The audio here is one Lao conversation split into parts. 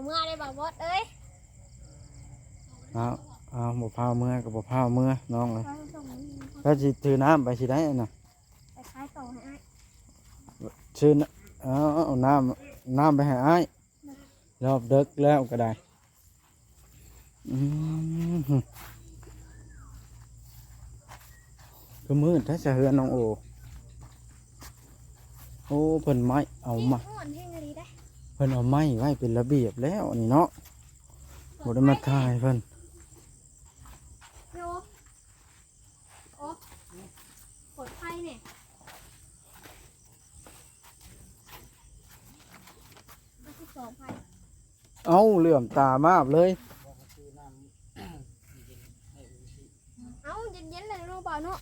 ເມື່ອໄດ້ບໍ່ບອດເອີຍ. ເອົາ ເອົາ ບໍ່ພາເມືອກໍບໍ່ພາເມືອນ້ອງເອີຍ. ເອົາ ສ່ງ ແລ້ວຊິຖືນ້ຳໄປຊິໄດ້ອັນນ່ະ ໄປຂາຍຕໍ່ໃຫ້ອ້າຍ. ຊື້ນ- ເອົາ ເອົານ້ຳ ນ້ຳໄປໃຫ້ອ້າຍ. ຮອບເດິກແລ້ວກໍໄດ້. ອືມ ຄືມືດແທ້ສະເຮືອນນ້ອງໂອ. ໂອ້ ເພິ່ນໄມ້ເອົາມາ ເພິ່ນເອົາໄມ້ໄວ້ເປັນລະບຽບແລ້ວນີ້ເນາະ. ບໍ່ໄດ້ມາຖ່າຍເພິ່ນ. ໂອ້ ເປີດໄຟແດ່. ເອົາ ເຫຼື້ອມຕາມາບເລີຍ. ເອົາ ເຢັນໆ ແລ້ວເນາະ ບ່າວເນາະ.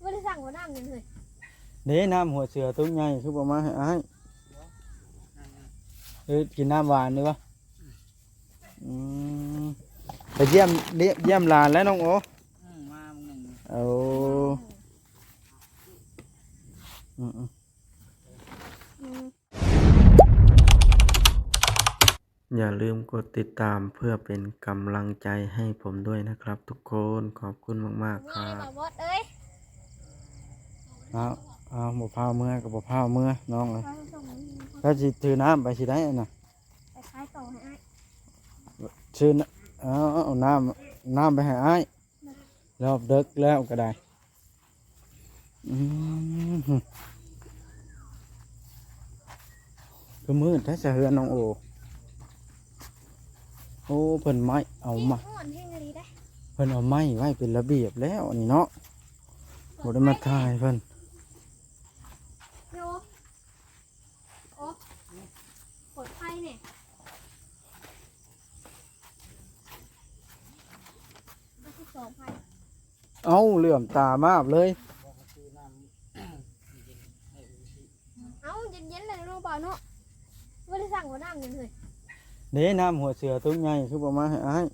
ບໍ່ໄດ້ສັ່ງວ່ານ້ຳຫຍັງເຮີ້ຍ. ເດ້ ນ້ຳຫົວເສືອຕຸກໃຫຍ່ ຄືບໍ່ມາໃຫ້ອ້າຍ. ເອີ ກິນນ້ຳຫວານດີກວ່າ. ອືມ ໄປຢ້ຽມ ຢ້ຽມຫຼານແລ້ວນ້ອງໂອ. ອືມ ມາມື້ໜຶ່ງ. ໂອ້ ອືມໆ ອືມ. ຢ່າลืมกดติดตามเพื่อเป็นกำลังใจให้ผมด้วยนะครับทุกคน ขอบคุณมากๆ ครับ เอ้า เอ้า บ่พาเมือก็บ่พาเมือน้องเอ้ย แล้วสิถือน้ำไปสิได้อันน่ะ ไปขายต่อให้อ้าย ซื้อน้ำ เอา เอาน้ำ น้ำไปให้อ้าย รอบดึกแล้วก็ได้ อืม คือมืดแท้ซะเฮือนน้องโอ โอ้ เพิ่นไม้เอามา ฮ้อนแฮงอีหลีเด้ เพิ่นเอาไม้ไว้เป็นระเบียบแล้วนี่เนาะ บ่ได้มาถ่ายเพิ่น โย โอ้ เปิดไฟแหน่ มันคือสองไฟ เอ้า เหลื่อมตามากเลย เอ้า เย็นๆ เลยเนาะบ่าวเนาะ บ่ได้สั่งว่าน้ำหยังเลย เด้ น้ำหัวเสือตุ๊กใหญ่ คือบ่มาให้อ้าย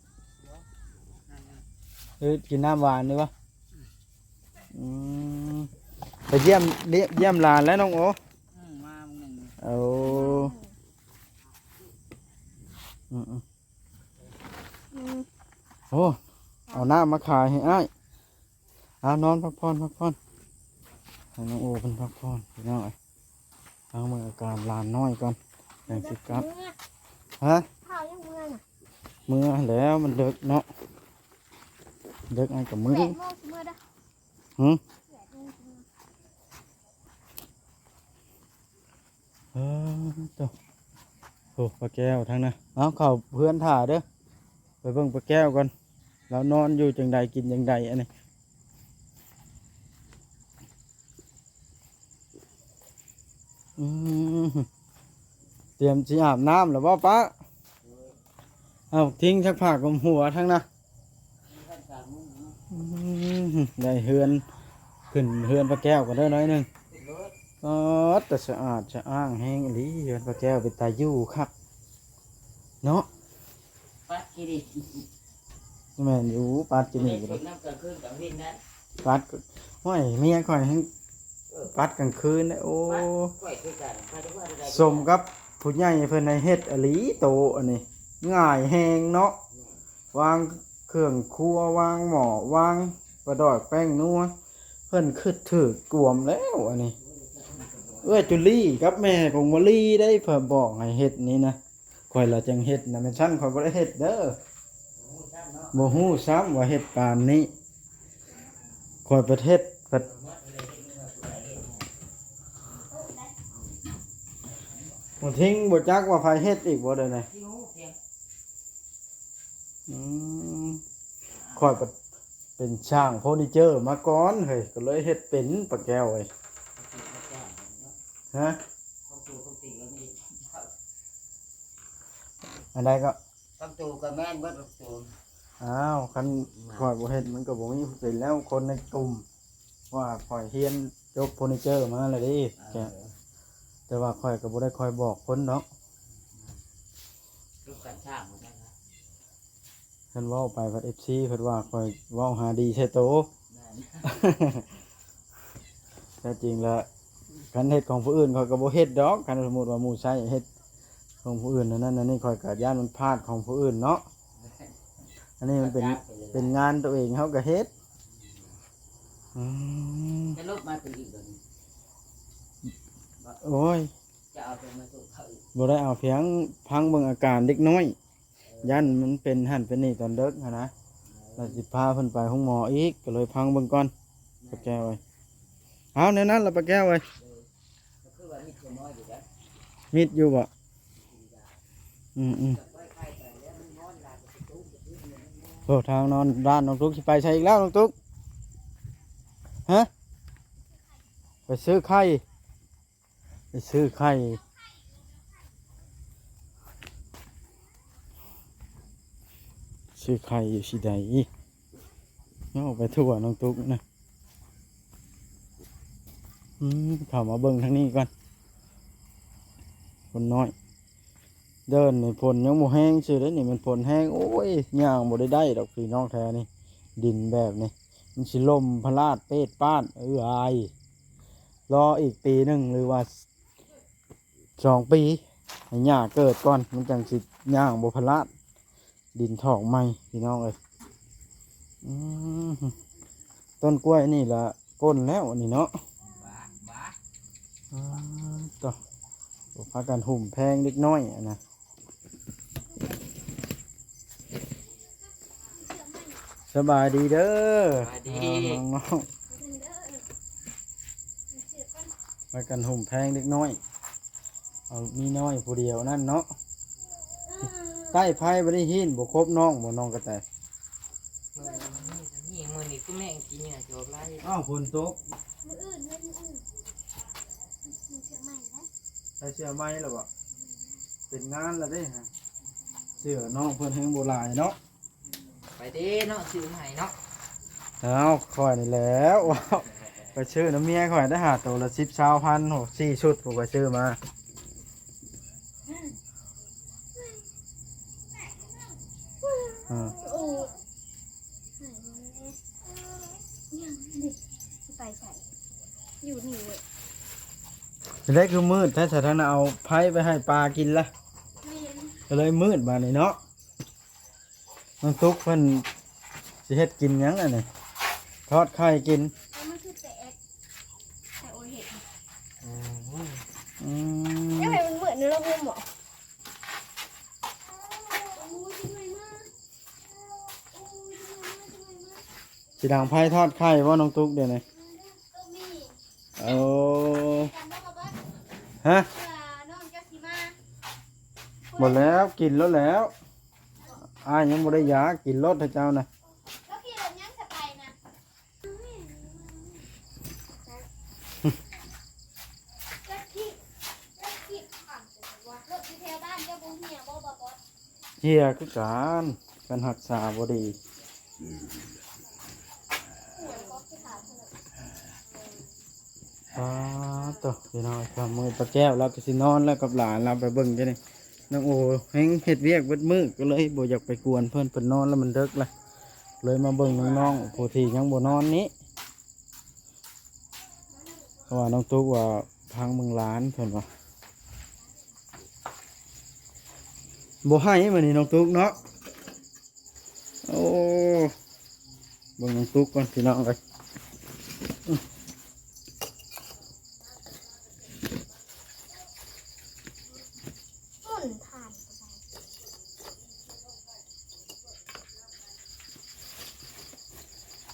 เออ กินน้ำหวานดีกว่า อืม ไปเยี่ยม เยี่ยมหลานแล้วน้องโอ อืม มามื้อหนึ่ง โอ้ อืมๆ อืม โอ้ เอาน้ำมาขายให้อ้าย เอานอนพักผ่อน พักผ่อน ให้น้องโอเพิ่นพักผ่อนพี่น้องเอ้ย เอาเบิ่งอาการหลานน้อยก่อน จั่งสิกลับ เมื่อ ฮะ ข้าวยังเมื่อน่ะ เมื่อแล้วมันดึกเนาะ ดึกอ้ายก็เมื่อ แปดโมงสิเมื่อเด้อ หึ แปดโมงสิเมื่อ เออ โต โอ้ ป้าแก้วทางนั้น เอา เข้าเฮือนถ่าเด้อ ไปเบิ่งป้าแก้วก่อน ลาวนอนอยู่จั่งใดกินจั่งใดอันนี้ อืม เตรียมสิอาบน้ำแล้วบ่ป้า เอา ทิ้งซักผ้ากับหัวทางนั้น อืม ได้เฮือน ขึ้นเฮือนป้าแก้วก่อนเด้อน้อยหนึ่ง อ๋อ แต่สะอาดสะอ้างแฮงอีหลี เฮือนป้าแก้วเป็นตาอยู่คักเนาะ ปัดขี้ดิน แม่นอยู่ ปัดขี้ดิน บ่ได้ขึ้นนำกลางคืนกลางวินนะ ปัด โอ้ย เมียข้อยแฮง เออ ปัดกลางคืนเด้อ โอ้ ปัดข้อยคือกัน ข้อยจะว่าอะไร สมกับผู้ใหญ่เพิ่นให้เฮ็ดอีหลีโตอันนี้ ง่ายแฮงเนาะ วางเครื่องครัว วางหม้อ วางปลาดอกแป้งนัว เพิ่นคิดถูกกวมแล้วอันนี้ เอื้อยจุลีกับแม่ผงมะลีได้เพิ่นบอกให้เฮ็ดนี่นะ ข้อยละจั่งเฮ็ดนะ แม่นซั่นข้อยบ่ได้เฮ็ดเด้อ บ่ฮู้ซ้ำว่าเฮ็ดปานนี้ ข้อยไปเฮ็ด บัด บ่ทิ้งบ่จักว่าไผเฮ็ดอีกบ่เด้อนี่ อืม ข้อยก็เป็นช่างเฟอร์นิเจอร์มาก่อนเฮ้ย ก็เลยเฮ็ดเป็น ป้าแก้วเอ้ย ฮะ อันใดก็ ประตูก็แม่นเบิดประตู อ้าว คัน น่ะ ข้อยบ่เฮ็ดมันก็บ่มีผู้เป็นแล้ว คนในกลุ่ม ว่าข้อยเรียนจบเฟอร์นิเจอร์มาแล้วเด้ เออ แต่ แต่ว่าข้อยก็บ่ได้ค่อยบอกคนดอก อืม คือกันช่างเหมือนกันนะ คันเว้าไปพัด เอฟซี เพิ่นว่าข้อยเว้าหาดีใส่โต แม่น แท้จริงแล้ว คันเฮ็ดของผู้อื่นข้อยก็บ่เฮ็ดดอก คันสมมุติว่าหมู่ใช้เฮ็ด ຂອງຜູ້ອື່ນອັນນັ້ນອັນນີ້ ຂ້ອຍກໍຢ້ານມັນພາດຂອງຜູ້ອື່ນເນາະ. ອັນນີ້ມັນເປັນ ຈັດໄປເລີຍ ເປັນງານຕົວເອງ ເຮົາກໍເຮັດ. ອືມ ຈະລົບມາຕົວອີກບໍ່ນີ້? ໂອ້ຍ ຈະເອົາຕົວມາຕົວເຂົາອີກ? ບໍ່ໄດ້ເອົາ ພຽງຟັງເບິ່ງອາການເດັກນ້ອຍ ຢ້ານມັນເປັນຫັ້ນເປັນນີ້ຕອນເດິກຫັ້ນນະ. ແລ້ວຊິພາເພິ່ນໄປໂຮງໝໍອີກ ກໍເລີຍຟັງເບິ່ງກ່ອນ ປາແກ້ວເອີຍ. ເອົາ ແນວນັ້ນລະປາແກ້ວເອີຍ. ເອີ ກໍຄືວ່າມິດຢູ່ບໍ່? ອືມໆ ໂອ້ ທາງນອນດ້ານນ້ອງຕຸກ ຊິໄປໃສອີກແລ້ວນ້ອງຕຸກ? ຮະ? ໄປຊື້ໄຂ່ ໄປຊື້ໄຂ່ ຊື້ໄຂ່ຢູ່ຊິໃດ? ເວົ້າໄປທົ່ວນ້ອງຕຸກນະ. ອືມ ເຂົ້າມາເບິ່ງທາງນີ້ກ່ອນ ຄົນນ້ອຍ. ເດີ່ນນີ້ຝົນຍັງບໍ່ແຮງຊື່ເດ້ນີ້ ມັນຝົນແຮງ ໂອ້ຍ ຍ່າງບໍ່ໄດ້ໄດ້ດອກພີ່ນ້ອງ ແຖວນີ້ ດິນແບບນີ້ ມັນຊິລົ້ມພະລາດເປດປາດ. ເອີ ອາຍ ລໍອີກປີໜຶ່ງ ຫຼືວ່າ ສອງປີ ໃຫ້ຫຍ້າເກີດກ່ອນ ມັນຈັ່ງຊິຍ່າງບໍ່ພະລາດ ດິນຖອກໃໝ່ພີ່ນ້ອງເອີຍ. ອືມ ຕົ້ນກ້ວຍນີ້ລະກົ້ນແລ້ວນີ້ເນາະ. ອາ ໂຕ ພາກັນຫຸ້ມແພງເດັກນ້ອຍຫັ້ນນະ. ສະບາຍດີເດີ ສະບາຍດີ ນ້ອງໆ ພາກັນຫຸ້ມແພງເດັກນ້ອຍ ເອົາມີນ້ອຍຜູ້ດຽວນັ້ນເນາະ. ໃຕ້ໄຟບໍ່ໄດ້ຮີນບໍ່ຄົບນ້ອງບໍ່ ນ້ອງກະແຕ? ມື້ນີ້ ມື້ນີ້ຄືແມ່ງຂີ້ເຫຍື້ອຈອກຫຼາຍ. ອ້າວ ຝົນຕົກ ມື້ອື່ນ ມື້ອື່ນ ໃສ່ເສື້ອໃໝ່ແລ້ວ ໃສ່ເສື້ອໃໝ່ແລ້ວບໍ່? ເປັນງານແລ້ວເດ້ ເສື້ອນ້ອງເພິ່ນແຮງບໍ່ຫຼາຍເນາະ. ໄປເດ້ເນາະ ຊື້ມາໃຫ້ເນາະ. ເອົາ ຂ້ອຍນີ້ແຫຼະ ໄປຊື້ນຳເມຍຂ້ອຍໄດ້ຫາໂຕລະສິບ ຊາວພັນ ໂອ້ ສີ່ຊຸດ ຜູ້ຂ້ອຍຊື້ມາ. ອືມ ໂອ້ ໄປໃສ ຢູ່ນີ້ເວີຍ. ຈັ່ງໃດຄືມືດແທ້ ສາທານະ ເອົາໄຟໄປໃຫ້ປາກິນລະ? ແມ່ນ ກໍເລີຍມືດບາດນີ້ເນາະ. ນ້ອງຕຸກເພິ່ນຊິເຮັດກິນຫຍັງອັນນີ້? ທອດໄຂ່ກິນ. ເອົາ ມັນຄືແຕກ ໃສ່ໂອເຫັດ. ອືມ ອືມ ຍັງໃຫ້ມັນມືດໃນໂລກນີ້ບໍ່? ຊິດັງໄຟທອດໄຂ່ບໍ່ນ້ອງຕຸກດຽວນີ້? ໂອ້ ຮະ? ບໍ່ແລ້ວ ກິນໂລດແລ້ວ ອ້າຍຍັງບໍ່ໄດ້ຢາກ ກິນໂລດເຈົ້ານະ. ເຫຍຄືກັນ ຄັນຮັກສາບໍ່ດີ. ປາໂຕ ພີ່ນ້ອງ ຄ່ຳມືດ ປາແກ້ວລາວກໍຊິນອນແລ້ວກັບຫຼານລາວ ໄປເບິ່ງຈັ່ງໃດ. ນ້ອງໂອແຮ່ງເຮັດວຽກເບິດມື້ ກໍເລີຍບໍ່ຢາກໄປກວນເພິ່ນ ເພິ່ນນອນແລ້ວມັນເດິກລະ ເລີຍມາເບິ່ງນ້ອງໆ ຜູ້ທີ່ຍັງບໍ່ນອນນີ້. ເພາະວ່ານ້ອງຕຸກວ່າພັງເມືອງຫຼານ ເພິ່ນວ່າ ບໍ່ໃຫ້ມື້ນີ້ນ້ອງຕຸກເນາະ. ໂອ້ ເບິ່ງນ້ອງຕຸກກ່ອນ ພີ່ນ້ອງເອີຍ.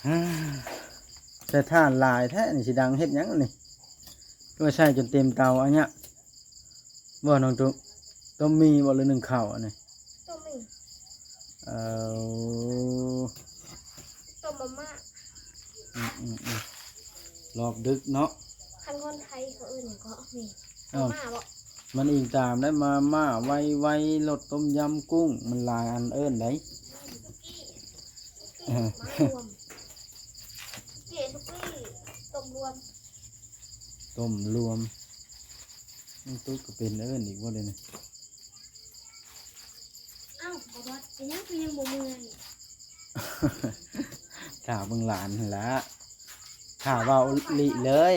ອ້າ ໃສ່ຖ່ານຫຼາຍແທ້ນີ້ ຊິດັງເຮັດຫຍັງນີ້? ຄືວ່າໃສ່ຈົນເຕັມເຕົາອັນເນີ້ຍ ບໍ່ນ້ອງຕຸກ? ຕົ້ມໝີ່ບໍ່ ຫຼື ໜຶ້ງເຂົ້າອັນນີ້? ຕົ້ມໝີ່. ເອີ ຕົ້ມມາມ່າ. ອືມໆໆ ລອບດຶກເນາະ. ຄັນຄົນໄທເຂົາເອີ້ນຫຍັງເກາະ? ໝີ່ ເອົ້າ ມາມ່າບໍ່? ມັນອີງຕາມໄດ້ ມາມ່າ ໄວໄວ ລົດຕົ້ມຍຳກຸ້ງ ມັນຫຼາຍອັນເອີ້ນໃດ໋. ສຸກີ້ ສຸກີ້ ເອີ ມາລວມ ສຸກີ້ ສຸກີ້ ຕົ້ມລວມ ຕົ້ມລວມ. ມັນຕຸກກໍເປັນເອີ້ນອີກບໍ່ເດນີ້? ອ້າວ ບໍ່ບອດ ເປັນຫຍັງຄືຍັງບໍ່ເມືອນີ້? ຖ້າເບິ່ງຫຼານຫັ້ນລະ ຖ້າເວົ້າອີ່ຫຼີເລີຍ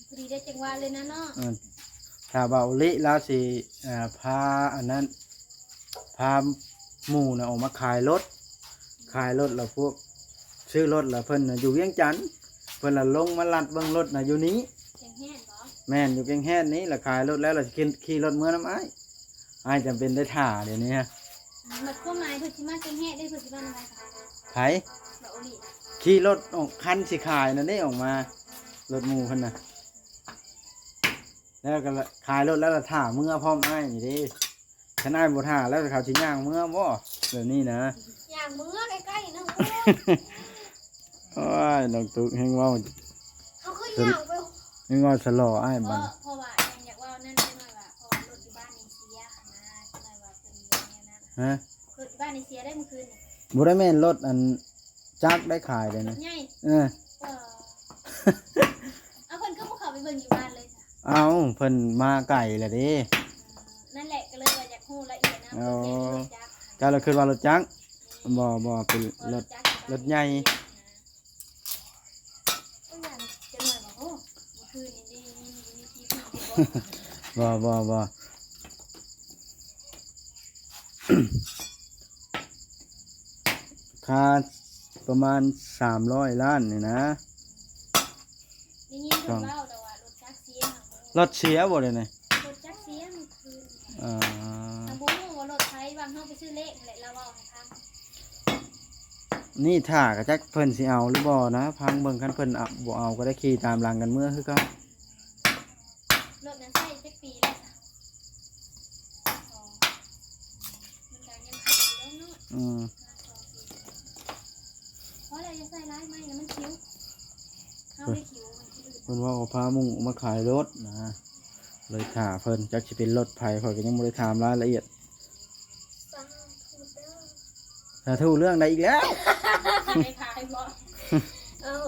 ພໍດີໄດ້ຈັງຫວະເລີຍນະເນາະ. ເອີ ເ ຖ້າວ່າໂອລິລາວຊິ ອ່າ ພາອັນນັ້ນ ພາໝູ່ນະອອກມາຂາຍລົດ ຂາຍລົດແລ້ວພວກຊື້ລົດແລ້ວ ເພິ່ນນະຢູ່ວຽງຈັນ ເພິ່ນລະລົງມາລັດເບິ່ງລົດນະຢູ່ນີ້. ແກງແຮດບໍ່? ແມ່ນ ຢູ່ແກງແຮດນີ້ ລະຂາຍລົດແລ້ວລະຊິຂີ່ ຂີ່ລົດເມືອນຳອ້າຍ. ອ້າຍຈຳເປັນໄດ້ຖ້າດຽວນີ້. ບັດຄວາມໝາຍເພິ່ນຊິມາແກງແຮດເດ້ ເພິ່ນຊິມານຳໃຜ? ໃຜ? ບໍ່ໂອລິ ຂີ່ລົດອອກ ຄັນຊິຂາຍນັ້ນເດ້ ອອກມາ ລົດໝູ່ເພິ່ນນະ ແລ້ວກໍຂາຍລົດແລ້ວລະຖ້າເມືອພ້ອມອ້າຍນີ້ເດ້. ຄັນອ້າຍບໍ່ຖ້າແລ້ວເຂົາຊິຍ່າງເມືອບໍ່ ແບບນີ້ນະ? ຍ່າງເມືອໃກ້ໆໜຶ່ງ. ໂອ້ຍ ນ້ອງຕຸກແຮງເວົ້າ ເຮົາຄືຍ່າງໄປ ແຮງເວົ້າສະຫຼໍອ້າຍບັດ. ເພາະ ເພາະວ່າຫຍັງຢາກເວົ້ານັ້ນຈັກໜ້ອຍວ່າ ເພາະວ່າລົດຢູ່ບ້ານນີ້ເສຍຫັ້ນນະ ຈັກໜ້ອຍວ່າເພິ່ນຢູ່ແນວນັ້ນ. ຮະ? ລົດຢູ່ບ້ານນີ້ເສຍໄດ້ມື້ຄືນນີ້. ບໍ່ໄດ້ແມ່ນລົດອັນຈັກໄດ້ຂາຍເດ້ນະ. ລົດໃຫຍ່? ເອີ. ເອີ ເອົາ ເພິ່ນຄືບໍ່ເຂົ້າໄປເບິ່ງຢູ່ບ້ານເລີຍຊະ? ເອົາ ເພິ່ນມາໄກລະເດ້. ອືມ ນັ້ນແຫຼະ ກໍເລີຍວ່າຢາກຮູ້ລະອຽດນຳ. ໂອ້ ລົດໃຫຍ່ຫຼືລົດຈັກ? ເຈົ້າລະຄິດວ່າລົດຈັກ? ອືມ ບໍ່ ບໍ່ ເປັນລົດ ລົດຈັກຢູ່ບ້ານ ລົດໃຫຍ່. ໂອ້ຍ ຢ່ານະ ຈັກໜ້ອຍວ່າ ໂອ້ ມື້ຄືນນີ້ໄດ້ຍິນຢູ່ໃນທີວີຢູ່ບໍ່? ບໍ່ ບໍ່ ບໍ່ ຄ່າປະມານສາມຮ້ອຍລ້ານນີ້ນະ. ໄດ້ຍິນເພິ່ນເວົ້າແຕ່ວ່າລົດຈັກເສຍ. ລົດເສຍບໍ່ດຽວນີ້? ລົດຈັກເສຍມື້ຄືນ. ອ່າ ເຮົາບໍ່ຮູ້ວ່າລົດໃຜ ວ່າເຮົາໄປຊື້ເລກຫັ້ນແຫຼະ ລາວເວົ້າໃຫ້ຟັງ. ນີ້ຖ້າກະຈັກເພິ່ນຊິເອົາຫຼືບໍ່ນະ ຟັງເບິ່ງ ຄັນເພິ່ນເອົາ ບໍ່ເອົາກໍໄດ້ຂີ່ຕາມຫຼັງກັນເມືອຄືເກົ່າ. ລົດນັ້ນໃຊ້ຈັກປີແລ້ວຊະ? ສອງ ມັນກະຍັງຂັບຢູ່ເນາະ. ອືມ ປະມານສອງປີ. ພໍແລ້ວ ຢ່າໃສ່ຫຼາຍ ໄມ້ນະມັນຂິວ ເຮົາໄດ້ຂິວມັນຄື. ເພິ່ນວ່າເອົາພາໝູ່ມາຂາຍລົດນະ ເລີຍຖ້າເພິ່ນ ຈັກຊິເປັນລົດໃຜ ຂ້ອຍກໍຍັງບໍ່ໄດ້ຖາມລາຍລະອຽດ. ສາທຸເດີ ສາທຸເລື່ອງໃດອີກແລ້ວ? ໃຫ້ຂາຍບໍ່? ເອົາ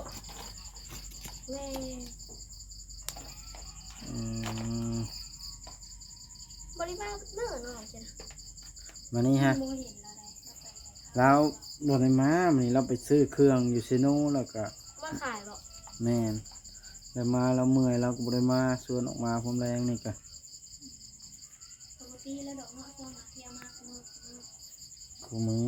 ແມ່ນ. ອືມ ບໍ່ໄດ້ມາເດີນ້ອງ ມານີ້ຮະ. ບໍ່ເຫັນລາວໄດ໋ ລາວບໍ່ໄດ້ມາ ມື້ນີ້ລາວໄປຊື້ເຄື່ອງຢູ່ເຊໂນ ແລ້ວກະມາຂາຍບໍ່? ແມ່ນ ແລ້ວມາລາວເມື່ອຍ ລາວກໍບໍ່ໄດ້ມາ ຊວນອອກມາພວມແລງນີ້ກະ ປົກກະຕິແລ້ວດອກເນາະ ຊ່ວງມາທ່ຽວມາຄູ່ມື້ ຄູ່ມື້.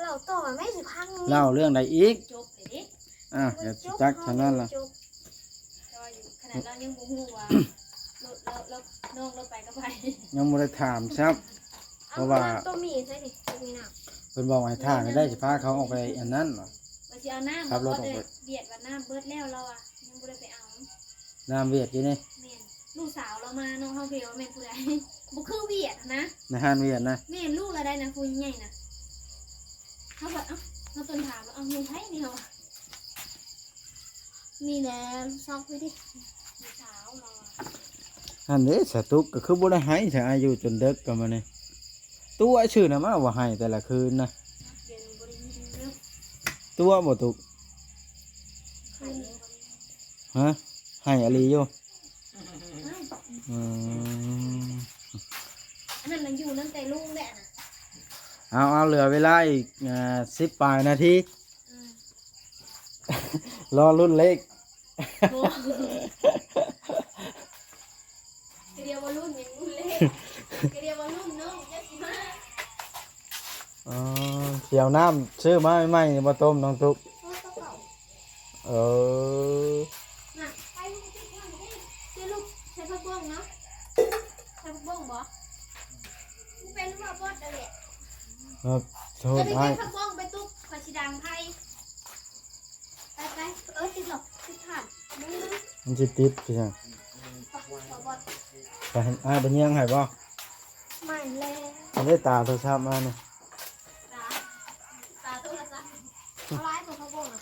ເລົ່າຕໍ່ແມ່ຊິພັງ. ເລົ່າເລື່ອງໃດອີກ? ຈົບເລີຍເດ້. ອ່າ ຢາກຈັກເທົ່ານັ້ນລະ. ແຕ່ວ່າຢູ່ຂະໜາດລາວຍັງບໍ່ຮູ້ວ່າ ລົດລາວ ລາວ ນ້ອງລາວໄປກັບໃຜ ຍັງບໍ່ໄດ້ຖາມຊ້ຳ. ເອົາ ເພາະວ່າ ນ້ຳຕົວໝີໃສ່ນີ້ ຕົວໝີນ້ຳ ເພິ່ນບອກໃຫ້ຖ້າໃຫ້ໄດ້ ຊິພາເຂົາອອກໄປອັນນັ້ນ ວ່າຊິເອົານ້ຳ ຂັບລົດອອກໄປ ບຽດວ່ານ້ຳເບິດແລ້ວ ລາວວ່າຍັງບໍ່ໄດ້ໄປເອົາ. ນ້ຳຫວຽດຢູ່ນີ້. ແມ່ນ ລູກສາວລາວມາເນາະ ເຮົາກໍວ່າແມ່ນຜູ້ໃດ ບໍ່ຄືຫວຽດນະ ໃນຮ້ານຫວຽດນະ. ແມ່ນ ລູກລາວໄດ້ນະ ຜູ້ໃຫຍ່ນະ. ເຮົາກໍ ເອົ້າ ເຮົາຕົ້ນຖາມວ່າ ເອົ້າ ແມ່ນໃຜນີ້ ເຮົາວ່າ ນີ້ແຫຼະ ຊອກໄປດິ ລູກສາວລາວ. ຫັ້ນເດ້ ສາຕຸກກໍຄືບໍ່ໄດ້ໃຫ້ ແທ້ ອາຍຸຈົນເດິກກໍມານີ້ ຕົວະຊື່ນະ ມາວ່າໃຫ້ແຕ່ລະຄືນນະ. ຕົວະບໍ່ຕຸກ? ຮະ? ໃຫ້ອີ່ຫຼີຢູ່? ອືມ ອັນນັ້ນມັນຢູ່ຕັ້ງແຕ່ລຸງແຫຼະນະ. ເອົາ ເອົາ ເຫຼືອເວລາອີກ ເອີ ສິບປາຍນາທີ ອືມ ລໍລຸ້ນເລກ. ໂອ້ ກະດຽວວ່າລຸ້ນຫຍັງ ລຸ້ນເລກ ກະດຽວວ່າລຸ້ນນ້ອງຈັກຊິມາ. ອໍ ຊິເອົານ້ຳຊື້ມາໃໝ່ໆ ນີ້ບໍ່ຕົ້ມ ນ້ອງຕຸກ? ໂອ້ ຕົວເກົ່າ. ເອີ ນະ ໄປລູກຕິດນ້ຳນີ້ ຊິລູກໃສ່ຜັກບົ້ງເນາະ ໃສ່ຜັກບົ້ງບໍ່? ເປັນບໍ່ບົດເດ້. ເອີ ໂທດ ໄປເກັບຜັກບົ້ງໄປຕຸກ ຂ້ອຍຊິດັງໄຟ. ໄປໆ ເອີ ຕິດດອກ ຕິດຖ່ານ ມັນຊິຕິດຄືຫຍັງ? ໄປ ອ້າຍໄປຍ່າງໃຫ້ບໍ່? ໄໝ້ແລ້ວ ອັນນີ້ຕາໂທລະສັບມານີ້ ຕາ ຕາໂທລະສັບ ເອົາຫຼາຍກວ່າເຂົາບໍ່ນະ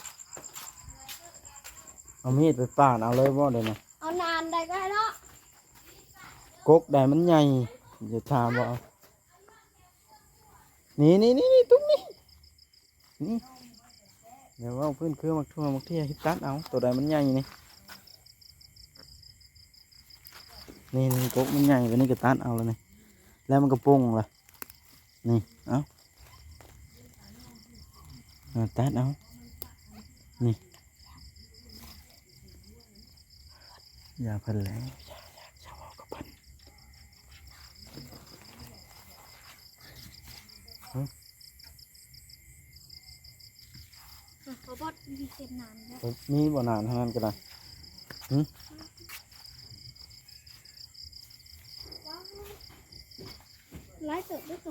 ເອົາມີດໄປປາດເອົາເລີຍບໍ່ ດຽວນີ້? ເອົາໜານໃດກໍໄດ້ເນາະ ກົກໃດມັນໃຫຍ່ ຢ່າຖາມວ່າ ນີ້ໆໆໆ ຕຸກນີ້ ນີ້ ດຽວເວົ້າພື້ນຄືໝາກຖົ່ວໝາກເຖຍ ຕັດເອົາ ໂຕໃດມັນໃຫຍ່ນີ້ ນີ້ໆ ກົກມັນໃຫຍ່ ໂຕນີ້ກໍຕັດເອົາແລ້ວນີ້ ແລ້ວມັນກໍປົ່ງລະ ນີ້ ເອົາ ເອົາ ຕັດເອົາ ນີ້. ຢ່າເພິ່ນແຫຼະ ຢ່າ ຢ່າ ຢ່າເວົ້າກັບເພິ່ນ. ຫຶ? ເອີ ບໍ່ບອດ ມີເກັບນ້ຳແລ້ວ ເອີ ມີບໍ່ນ້ຳທາງນັ້ນກໍໄດ້. ຫຶ? ຫຼາຍເຕີບເດ້ໂຕ.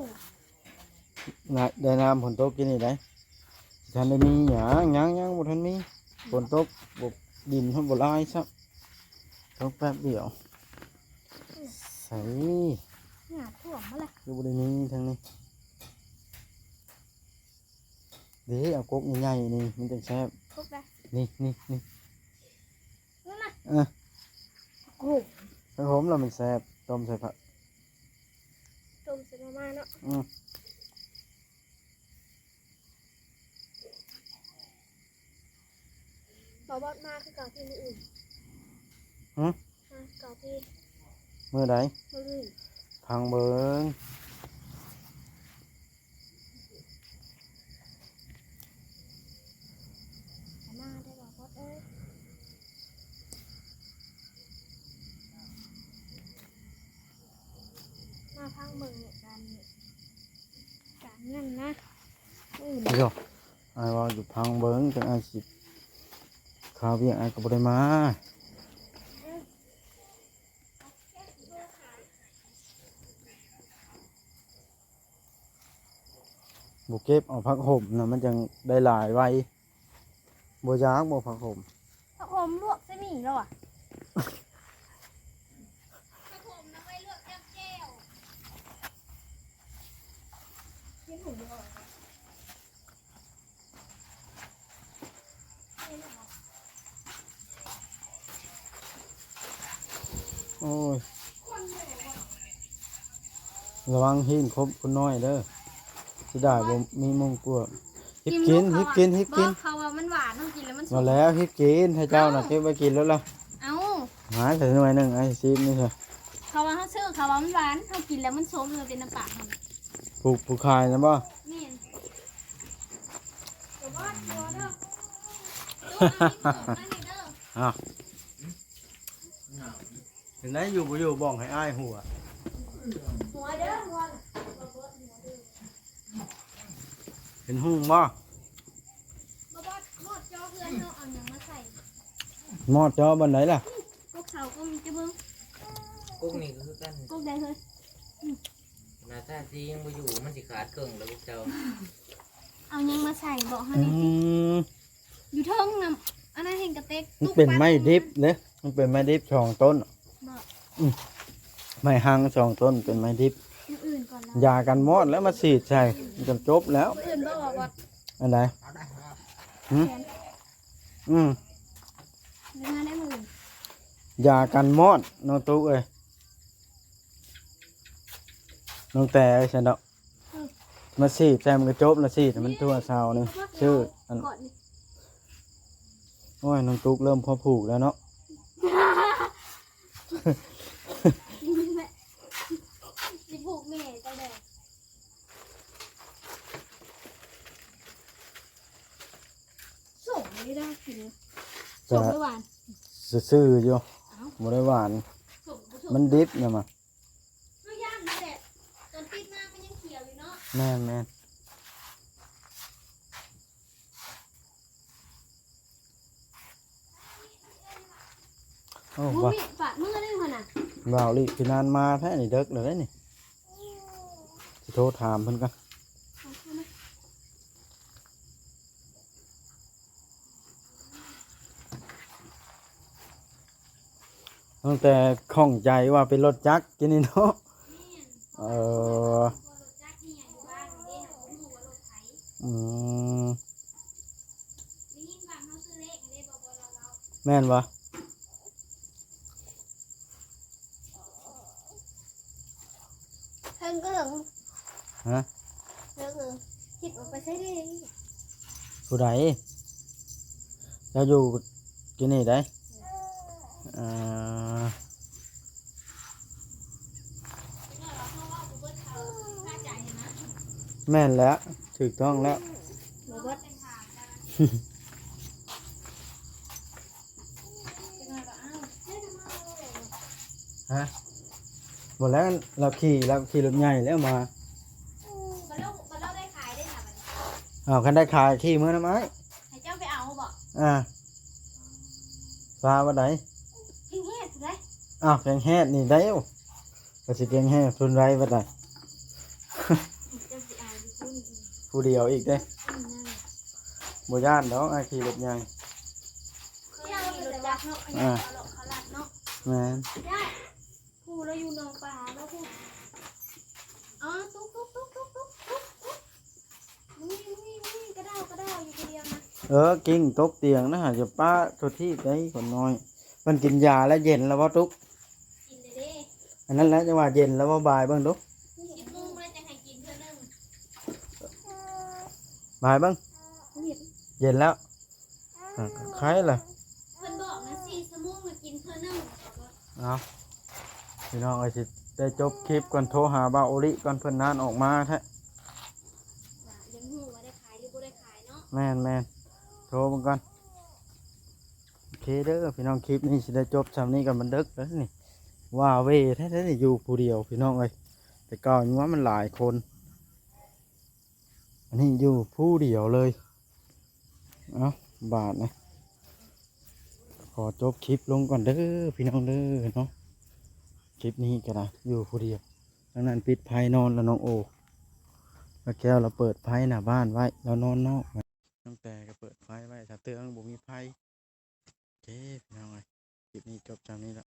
ນະ ໄດ້ນ້ຳຝົນຕົກກິນນີ້ໄດ໋ ບໍ່ທັນໄດ້ມີຫຍັງ ຍັງ ຍັງບໍ່ທັນມີ. ຝົນຕົກ ບໍ່ ດິນເຮົາບໍ່ລາຍຊ້ຳ ຕົກແປັບດຽວ. ໃສ ນ້ຳຖ້ວມມາລະ ຄືບໍ່ໄດ້ມີທາງນີ້. ເດ້ ເອົາກົກໃຫຍ່ໆນີ້ ມັນຈັ່ງແຊບ. ກົກໃດ? ນີ້ ນີ້ ນີ້ ນັ້ນນະ. ເອີ ໂອ້ ຜັກໂຫມລະມັນແຊບ ຕົ້ມໃສ່ຜັກ ຕົ້ມໃສ່ມາມ່າເນາະ. ອືມ ບໍ່ບອດ ມາຄືເກົ່າທີ່ມື້ອື່ນ. ຫຶ? ມາຄືເກົ່າທີ່ ມື້ໃດ? ມື້ອື່ນ ພັງເບິ່ງ. ມາໄດ້ບໍ່ບອດເອີຍ ມາພັງເບິ່ງການ ການນັ້ນນະ. ອືມ ໂຢ ອ້າຍວ່າຢູ່ພັງເບິ່ງ ຈັ່ງອ້າຍຊິ ຄາວຽກອ້າຍກໍບໍ່ໄດ້ມາ. ບໍ່ເກັບເອົາຜັກໂຫມນະ ມັນຈັ່ງໄດ້ຫຼາຍໄວ. ບໍ່ຢາກບໍ່ຜັກໂຫມ? ຜັກໂຫມລວກໃສ່ໝີ່ແລ້ວອະ. ຜັກໂຫມນຳໄວ້ລວກຈ້ຳແຈ່ວ ເຫັນຫູບໍ່? ໂອ້ຍ ລະວັງຮີນຄົບຄົນນ້ອຍເດີ ຊິໄດ້ບໍ່ມີມຸງກວມ. ຮີບກິນ ຮີບກິນ ຮີບກິນ. ບໍ່ ເຂົາວ່າມັນຫວານ ເຮົາກິນແລ້ວມັນສົ້ມ. ບໍ່ແລ້ວ ຮີບກິນ ໃຫ້ເຈົ້ານະ ເອົາ ເກັບໄວ້ກິນໂລດລະ. ເອົ້າ ຫາ ໃສ່ໜ່ວຍໜຶ່ງ ອ້າຍຊິຊີມນີ້ຊະ. ເຂົາວ່າເຮົາຊື້ ເຂົາວ່າມັນຫວານ ເຮົາກິນແລ້ວມັນສົ້ມ ມັນເປັນນ້ຳປາກເຮົາ. ຜູ້ ຜູ້ຂາຍນະບໍ່? ແມ່ນ. ອ້າວ ເປັນໄດ ຢູ່ບໍ່ຢູ່ ບ້ອງໃຫ້ອ້າຍຫົວ ຫົວເດີ ຫົວ ເຫັນຫຸ່ງບໍ່? ບໍ່ ບໍ່ ໝອດຈໍເຮືອນເຮົາເອົາຫຍັງມາໃສ່? ໝອດຈໍບ່ອນໃດລະ? ກົກເສົາກໍມີແຕ່ເບິ່ງ ກົກນີ້ກໍຄືກັນ ກົກໃດເຮີ້ຍ? ໜ້າຕາຊິຍັງບໍ່ຢູ່ ມັນຊິຂາດເຄິ່ງແລ້ວພວກເຈົ້າ. ເອົາຫຍັງມາໃສ່ບອກເຮົາແດ່. ອືມ ຢູ່ເທິງນຳ ອັນນັ້ນແຮ່ງກະເຕັກ ມັນເປັນໄມ້ດິບເດ້ ມັນເປັນໄມ້ດິບສອງຕົ້ນ. ບໍ່ ອືມ ໄມ້ຮັງສອງຕົ້ນເປັນໄມ້ດິບ. ມື້ອື່ນກ່ອນລະ ຢາກັນມອດແລ້ວມາສີດໃສ່ ມັນກໍຈົບແລ້ວ. ມື້ອື່ນບໍ່ອອກບໍ່? ອັນໃດ? ຫຶ? ແຂນ ອືມ ເດີນມາໄດ້ມື້ອື່ນ ຢາກັນມອດ ນ້ອງຕຸກເອີຍ ນ້ອງແຕເອີຍ ຊັ້ນດອກ. ອືມ ມາສີດໃສ່ມັນກໍຈົບລະ ສີດໃຫ້ມັນທົ່ວເສົານີ້ ຊື່ອັນ ໂອ້ຍ ນ້ອງຕຸກເລີ່ມພໍຜູກແລ້ວເນາະ. ຊິຜູກແມ່ຈັ່ງໃດ? ສົ້ມນີ້ໄດ້ກິນ ແຕ່ ສົ້ມຫຼືຫວານ? ຊື່ໆຢູ່ ເອົ້າ ບໍ່ໄດ້ຫວານ ສົ້ມກໍບໍ່ສົ້ມ ມັນດິບນະມະ. ເຮົາຍ່າງນີ້ແຫຼະ ຕອນຕິດມາມັນຍັງຂຽວຢູ່ເນາະ. ແມ່ນໆ. ໂອ້ ບໍ່ມີປາດມືເດ້ຫັ້ນນະ. ບ່າວລີ້ຄືນານມາແທ້ນີ້ ເດິກແລ້ວເດ້ນີ້ ຊິໂທຖາມເພິ່ນກ່ອນ. ຕັ້ງແຕ່ຂ້ອງໃຈວ່າເປັນລົດຈັກກິນນີ້ເນາະ. ເອີ ອືມ ແມ່ນບໍ່? ເທິງກໍເຖິງ ຮະ? ເຖິງ ເຖິງ ຄິດວ່າໄປໃສເດ້? ຜູ້ໃດ? ລາວຢູ່ທີ່ນີ້ໄດ໋. ເອີ ແມ່ນແລ້ວ ຖືກຕ້ອງແລ້ວ. ບໍ່ເບິດ. ຈັກໜ້ອຍກໍເອົາ. ບໍ່ແລ້ວ ລາວຂີ່ ລາວຂີ່ລົດໃຫຍ່ແລ້ວມາ. ບັດລາວ ບັດລາວໄດ້ຂາຍເດ້ຫວາບັດນີ້? ອ້າວ ຄັນໄດ້ຂາຍຂີ່ເມືອນຳອ້າຍ. ໃຫ້ເຈົ້າໄປເອົາບໍ? ອ່າ ປາວັດໃດ? ແຂງແຮດພຸ້ນໃດ. ອ້າວ ແຂງແຮດນີ້ໄດ້ ກໍຊິແຂງແຮດພຸ້ນໃດບັດໃດ? ເຈົ້າຊິເອົາຢູ່ພຸ້ນ ຜູ້ດຽວອີກເດ້. ອືມ ນັ້ນ ບໍ່ຢ້ານດອກ ອ້າຍຂີ່ລົດໃຫຍ່. ເຄີຍຂີ່ລົດຈັກເນາະ ອ່າ ເອົາເລາະເຂົາລັດເນາະ. ແມ່ນ ຜູ້ລາວຢູ່ໜອງປາເນາະ ຜູ້ ອໍ ຕຸກ ຕຸກ ຕຸກ ຕຸກ ຕຸກ ຕຸກ ຕຸກ ນີ້ ນີ້ ນີ້ ກະດາວ ກະດາວ ຢູ່ຜູ້ດຽວນະ. ເອີ ກິ່ງຕົກຕຽງນະ ຢ່າປະໂທດທີບໄດ໋ຄົນນ້ອຍ. ເພິ່ນກິນຢາແລ້ວເຢັນແລ້ວບໍ່ຕຸກ? ກິນແລ້ວເດ້. ອັນນັ້ນແຫຼະ ຈັ່ງວ່າເຢັນແລ້ວບໍ່? ບາຍເບິ່ງດູ. ສິບໂມງແລ້ວຈັ່ງໃຫ້ກິນເທື່ອໜຶ່ງ. ບາຍເບິ່ງ. ເຢັນແລ້ວ. ອ່າ ໄຄລະ ເພິ່ນບອກນະ ສີ່ຊົ່ວໂມງລະກິນເທື່ອໜຶ່ງ. ເອົາ ພີ່ນ້ອງເອີຍ ຊິໄດ້ຈົບຄລິບກ່ອນ ໂທຫາບ່າວໂອລິກ່ອນ ເພິ່ນນານອອກມາແທ້. ວ່າຍັງຮູ້ວ່າໄດ້ຂາຍຫຼືບໍ່ໄດ້ຂາຍເນາະ. ແມ່ນໆ ໂທເບິ່ງກ່ອນ. ໂອເຄເດີພີ່ນ້ອງ ຄລິບນີ້ຊິໄດ້ຈົບຊ່ຳນີ້ກ່ອນ ມັນເດິກແລ້ວນີ້. ວ້າເວແທ້ໆ ນີ້ຢູ່ຜູ້ດຽວພີ່ນ້ອງເອີຍ. ແຕ່ເກົ່າຍັງວ່າມັນຫຼາຍຄົນ ອັນນີ້ຢູ່ຜູ້ດຽວເລີຍ. ເອົ້າ ບາດນະ ຂໍຈົບຄລິບລົງກ່ອນເດີພີ່ນ້ອງເດີເນາະ. ຄລິບນີ້ກໍໄດ້ຢູ່ຜູ້ດຽວ. ທາງນັ້ນປິດໄຟນອນແລ້ວ ນ້ອງໂອ ແລ້ວແກ້ວລາວເປີດໄຟໜ້າບ້ານໄວ້ ລາວນອນນອກ. ນ້ອງແຕ່ກໍເປີດໄຟໄວ້ ຖ້າເທື່ອມັນບໍ່ມີໄຟ. ໂອເຄ ພີ່ນ້ອງເອີຍ ຄລິບນີ້ຈົບຊ່ຳນີ້ລະ.